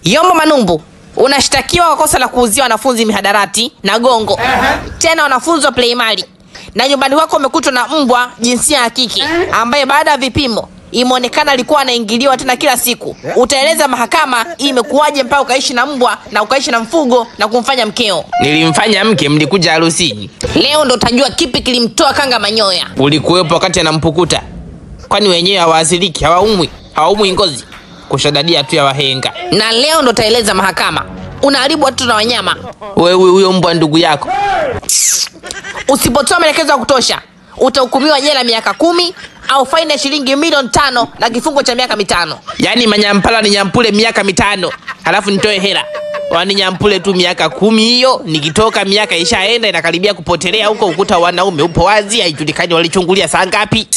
Yombo Manumbu, unashtakiwa kwa kosa la kuuzia wanafunzi mihadarati na gongo. Tena wanafunzi wa primary. Na nyumbani kwako umekutwa na mbwa jinsia ya kike ambaye baada ya vipimo imeonekana alikuwa anaingiliwa tena kila siku. Utaeleza mahakama imekuwaje mpaka ukaishi na mbwa na ukaishi na mfugo na kumfanya mkeo. Nilimfanya mke, mlikuja harusini. Leo ndo utajua kipi kilimtoa kanga manyoya. Ulikuwepo wakati anampukuta. Kwani wenyewe hawaathiriki, hawaumwi, hawaumwi ngozi. Kushadadia tu ya wahenga. Na leo ndo utaeleza mahakama unaharibu watoto na wanyama. Wewe huyo mbwa ndugu yako. Usipotoa maelekezo ya kutosha utahukumiwa jela miaka 10 au faini ya shilingi milioni 5 na kifungo cha miaka 5. Yaani manyampala ni nyampule miaka 5, halafu nitoe hela. Wani nyampule tu miaka 10 hiyo, nikitoka miaka ishaenda inakaribia kupotelea huko, ukuta wanaume upo wazi, haijulikani walichungulia saa ngapi.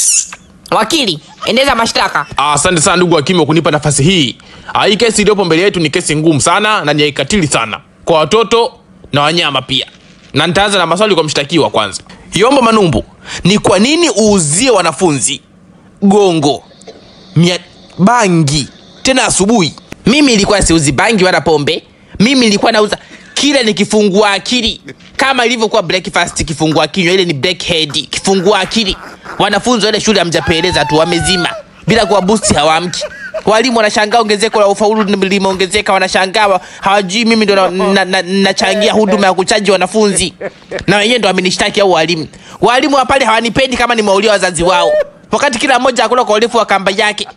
Wakili, endeleza mashtaka. Asante sana ndugu hakimu kunipa nafasi hii. Hii kesi iliyopo mbele yetu ni kesi ngumu sana na ni ya kikatili sana kwa watoto na wanyama pia. Na nitaanza na maswali kwa mshtakiwa kwanza. Yombo Manumbu, ni kwa nini uuzie wanafunzi gongo, bangi tena asubuhi? Mimi nilikuwa siuzi bangi wala pombe. Mimi nilikuwa nauza kile ni kifungua akili. Kama ilivyokuwa breakfast kifungua kinywa, ile ni blackhead kifungua akili. Wanafunzi wale shule hamjapeleza tu wamezima. Bila kuwa boost hawaamki. Walimu wanashangaa ongezeko la ufaulu limeongezeka, wanashangaa hawajui mimi ndo nachangia huduma ya kuchaji wanafunzi. Na wenyewe ndo wamenishtaki au walimu. Walimu wa pale hawanipendi kama nimeulia wazazi wao. Wakati kila mmoja akula kwa urefu wa kamba yake.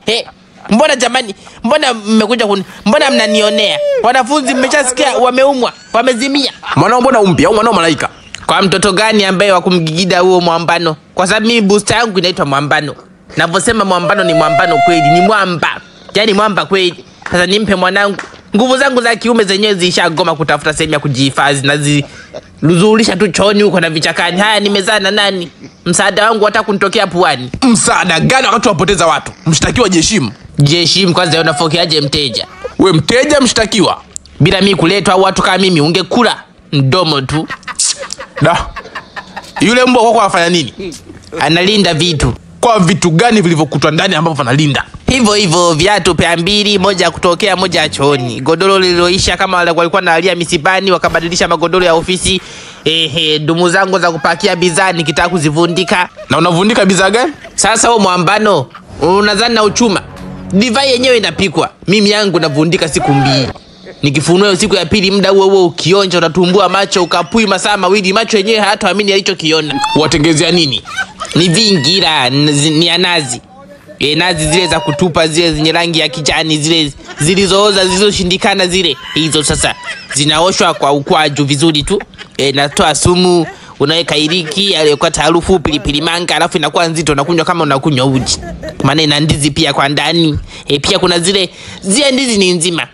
Mbona jamani, mbona mmekuja mbona mnanionea? Wanafunzi mmeshasikia wameumwa, wamezimia. Mwanao mbona umpi au mwanao malaika? Kwa mtoto gani ambaye wakumgigida huo mwambano? Kwa sababu mimi booster yangu inaitwa mwambano. Navyosema mwambano ni mwambano kweli, ni mwamba. Yaani mwamba kweli. Sasa nimpe mwanangu. Nguvu zangu za kiume zenyewe zishagoma kutafuta sehemu ya kujihifadhi na ziluzulisha tu chooni huko na vichakani. Haya, nimezaa na nani? Msaada wangu hata kunitokea puani. Msaada gani wakati wapoteza watu? Mshtakiwa jiheshimu. Jiheshimu kwanza, unafokeaje mteja? We mteja mshtakiwa. Bila mimi kuletwa au watu kama mimi ungekula mdomo tu. Da. Yule mbwa kwako anafanya nini? Analinda vitu. Kwa vitu gani vilivyokutwa ndani ambavyo analinda? Hivyo hivyo viatu pea 2, moja kutokea moja ya chooni. Godoro lililoisha kama wale walikuwa naalia misibani wakabadilisha magodoro ya ofisi. Dumu zangu za kupakia bidhaa nikitaka kuzivundika. Na unavundika bidhaa gani? Sasa wewe mwambano, unadhani na uchuma? Divai yenyewe inapikwa. Mimi yangu navundika siku 2. Nikifunua siku ya pili muda huo huo ukionja utatumbua macho ukapui masaa 2, macho yenyewe hayataamini alichokiona. Watengezea nini? Ni vingira, ni anazi. Nazi zile za kutupa zile zenye rangi ya kijani zile zilizooza zilizoshindikana zile. Hizo sasa zinaoshwa kwa ukwaju vizuri tu. Natoa sumu, unaweka iliki aliyokuwa harufu pilipili manga, alafu inakuwa nzito unakunywa kama unakunywa uji. Maana ina ndizi pia kwa ndani. Pia kuna zile ndizi ni nzima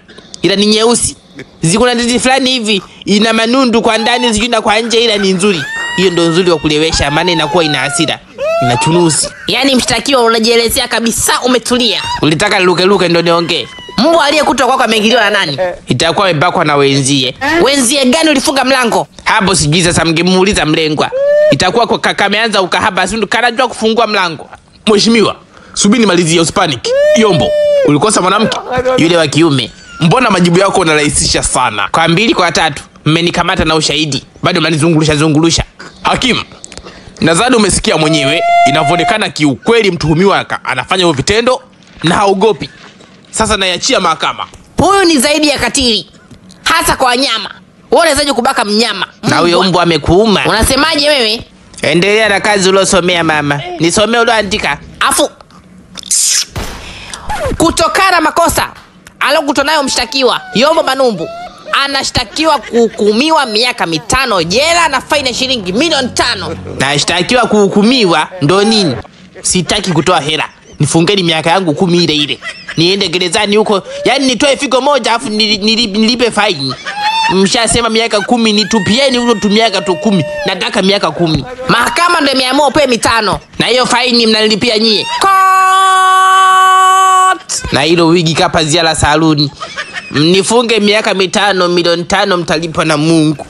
ila ni nyeusi. Ziko ndizi fulani hivi ina manundu kwa ndani sijui na kwa nje, ila ni nzuri. Hiyo ndio nzuri wa kulewesha maana inakuwa ina hasira. Ina chunusi. Yaani mshtakiwa unajielezea kabisa umetulia. Ulitaka luke luke ndio niongee. Mbwa aliyekutwa kwako ameingiliwa na nani? Itakuwa amebakwa na wenzie. Wenzie gani ulifunga mlango? Hapo sijui sasa mngemuuliza mlengwa. Itakuwa kwa kaka ameanza ukahaba, si ndo kanajua kufungua mlango. Mheshimiwa, subiri nimalizie usipanic. Yombo, ulikosa mwanamke yule wa kiume. Mbona majibu yako unarahisisha sana? Kwa 2 kwa 3 mmenikamata na ushahidi. Bado mnanizungulusha zungulusha. Hakimu, nadhani umesikia mwenyewe inavyoonekana kiukweli mtuhumiwa anafanya hivyo vitendo na haogopi. Sasa naiachia mahakama. Huyu ni zaidi ya katili. Hasa kwa wanyama. Wewe unawezaje kubaka mnyama? Na huyo mbwa amekuuma. Unasemaje wewe? Endelea na kazi uliosomea mama. Nisomee ulioandika. Afu kutokana na makosa alokutwa nayo mshtakiwa Yombo Manumbu anashtakiwa kuhukumiwa miaka 5 jela na faini ya shilingi milioni 5. Nashtakiwa kuhukumiwa ndo nini? Sitaki kutoa hela. Nifungeni miaka yangu 10 ile ile. Niende gerezani huko. Yaani nitoe figo moja afu nilipe faini. Mshasema miaka 10, nitupieni huko tu miaka tu 10. Nataka miaka 10. Mahakama ndio imeamua upewe 5. Na hiyo faini mnalipia nyie. Court. Na hilo wigi kapa ziara saluni. Mnifunge miaka 5, milioni 5 mtalipwa na Mungu.